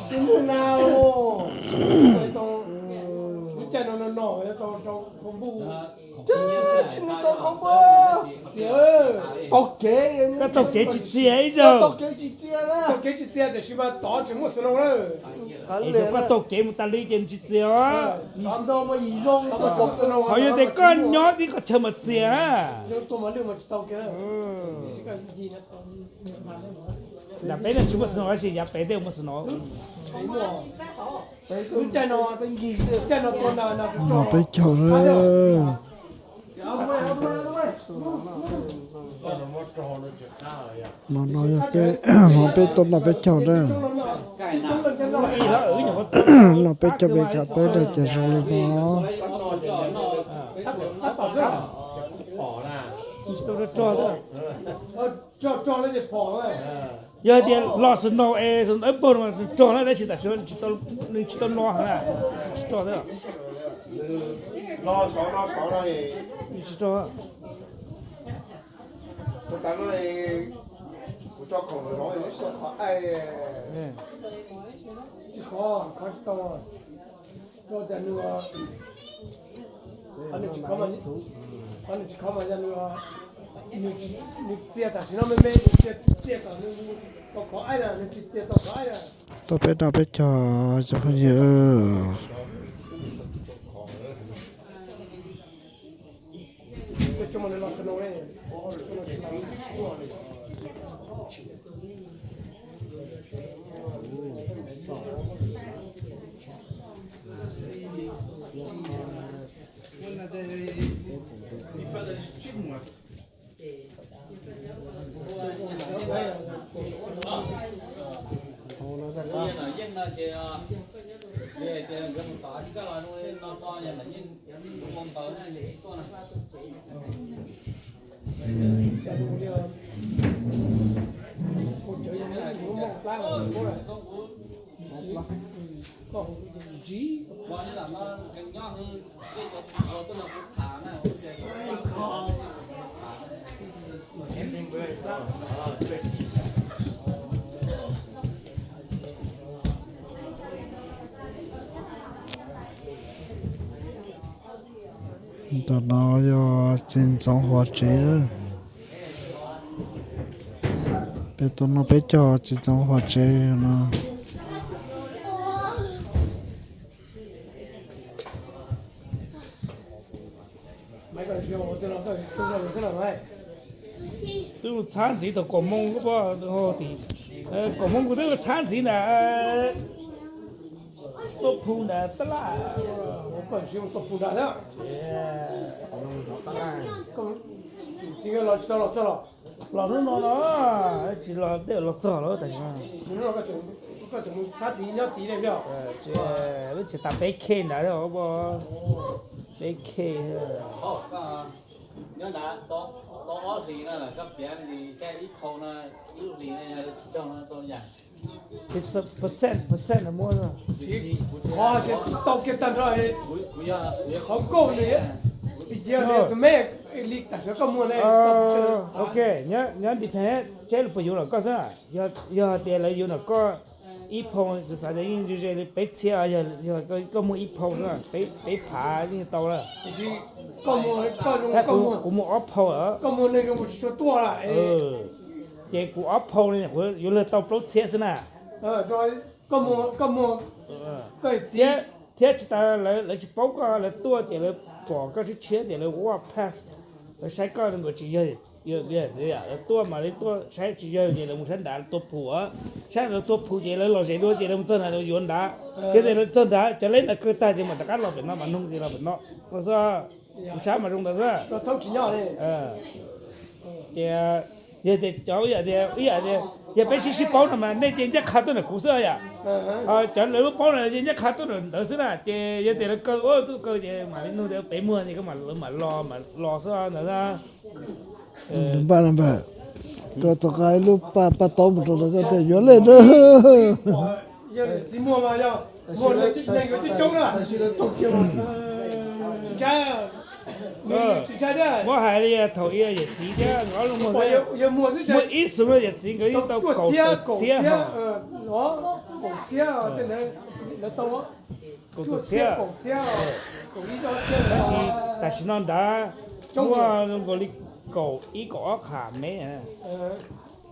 Tsis muaj na. Lub caij no no no tau rau qhov npuj. Tsis muaj tau qhov npuj. Tau kev, koj tau kev tsis txias ib zaug. Tau kev tsis txias na. Tau kev tsis txias tiam sis mas tod tsis muaj snow na. Es yog koj tau kev mus tas li ces tsis txias os. Ho yog tias koj nyob tib qhov chaw mas txias na. Nram peb no tsis muaj snow tab sis yav pem tej muaj snow. Lub caij no, lub caij no tua nas nas tso. Peb caug na. Hmo no yog peb, hmo peb tuaj noj peb caug na. Noj peb caug peb kam teb na ces zoo li no. Yog hais tias los snow es snow dawb paug no rog na tab sis tam sim no nws tsis tau los na, tsis rog thiab. Tsis rog. Kuv tso khoom los tsis tau, tsis tau, nws tsis khov mas yog nws, nws txias tam sim no me me, nws txias, txias kom nws tau khov aib na, nws tsis txias tau khov aib na. Tuaj peb noj peb caug cov phooj ywg. Ntawm no yog txiv ntxoov Huas tsev. Peb tuaj noj peb caug txiv ntxoov Huas tsev no. Twb mus txhab ntxiv thaum kaum moo, kaum moo kuv twb mus txhab ntxiv ntag. Tuaj phu ntag tab laj. Tuaj phu ntag thiab. Txiv los tsis tau los txog los? Los hnub no no, tsis los tej los txog los tam sim no. Koj tseem mus txhab tid nyob tid li os? Lub tsev tas peb K ntawd, peb K. Nyob nrad tau ob hlis no, koj piav li ib phau no, ib lub hlis no yog tsis raug no tau li cas? Percent, percent no muab. Qhov tsis tau kiag tag nrho, qhov nkauj li, yog tus me li tam sim koj muag ne. Ok, nyob depend seb lawv puas yuav nram koj xwb. Yog hais tias lawv yuav nram koj ib phau, kuv xav tias yeej ze ze li peb txhiab, yog koj muag ib phau xwb, peb phav yeej tau lawm. Kuv muag ob phau lawm. Ces kuv ob phau li yuav luag tau plaub txhiab xwb na. Thiab tsis tas lawv tsis paub koj, lawv tuaj ces lawv pom koj tshiab tshiab ces lawv walk past, lawv saib koj nkaus tsis yog, lawv tuaj mas lawv tuaj saib tsis yog ces lawv mus saib nrad tua phum, saib lawv tua phum ces lawv lom zem dua ces lawv mus txog nrad lawv yuav nrad. Yog tias lawv txog nrad cov leb ntawd kawg tag ces mam rov qab los pem no mam noog ces los pem no. Mus saib mas zoo ntawd xwb. Ces yog tias cov ib yam tias, ib yam tias yog peb sib sib paub no mas nej ces ncaj qha tuaj ntawm kuv xwb yom. Cov lawv lub paub no ces ncaj qha tuaj ntawm ntawd xwb na, ces yog tias lawv kaw ua tuaj kaw ces mam li nug tias pem muag ces koj mam, lawv mam los, mam los xwb ntawd. Npaj, npaj, koj rov qab ib lub paj, paj taub mus rau lawv koj tias yuav lej na. Yog txiv muag mas yog muag neeg yuav coob coob na. Muab hais li thaum i yawm txiv thiab nkawd ob leeg muaj, muaj ib xwm no yawm txiv nkawd yeej tau kaum tawm txhiab ho. Kaum tawm txhiab. Tab sis tam sim no nrad muaj zoo nkaus li kaum ib kaum ob qhas mev.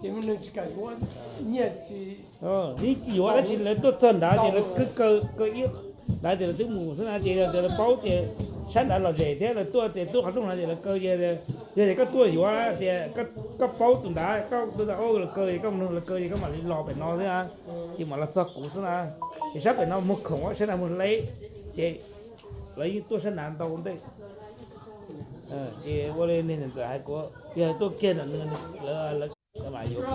Yeej yuav tab sis lawv tuaj txog nrad ces lawv kaw, kaw ib nrad ces lawv twb mus xwb na ces yog tias lawv paub tias sab nrad lom zem thiab lawv tuaj ces tuaj qhov rooj no ces lawv kaw, yog tias koj tuaj yuav tias koj paub tus nrad, koj tuaj ua lawv kaw es koj mus nug lawv kaw ces koj mam li los pem no xwb na, ces mam los txog kuv xwb na. Ces sab pem no muag khoom, sab nrad muag leb, ces lawv yeej tuaj sab nrad ntau ntej. Ces ua li niag ntxawm hais kuv, yog tuaj kiag ntawm nws, lawv mam yuav.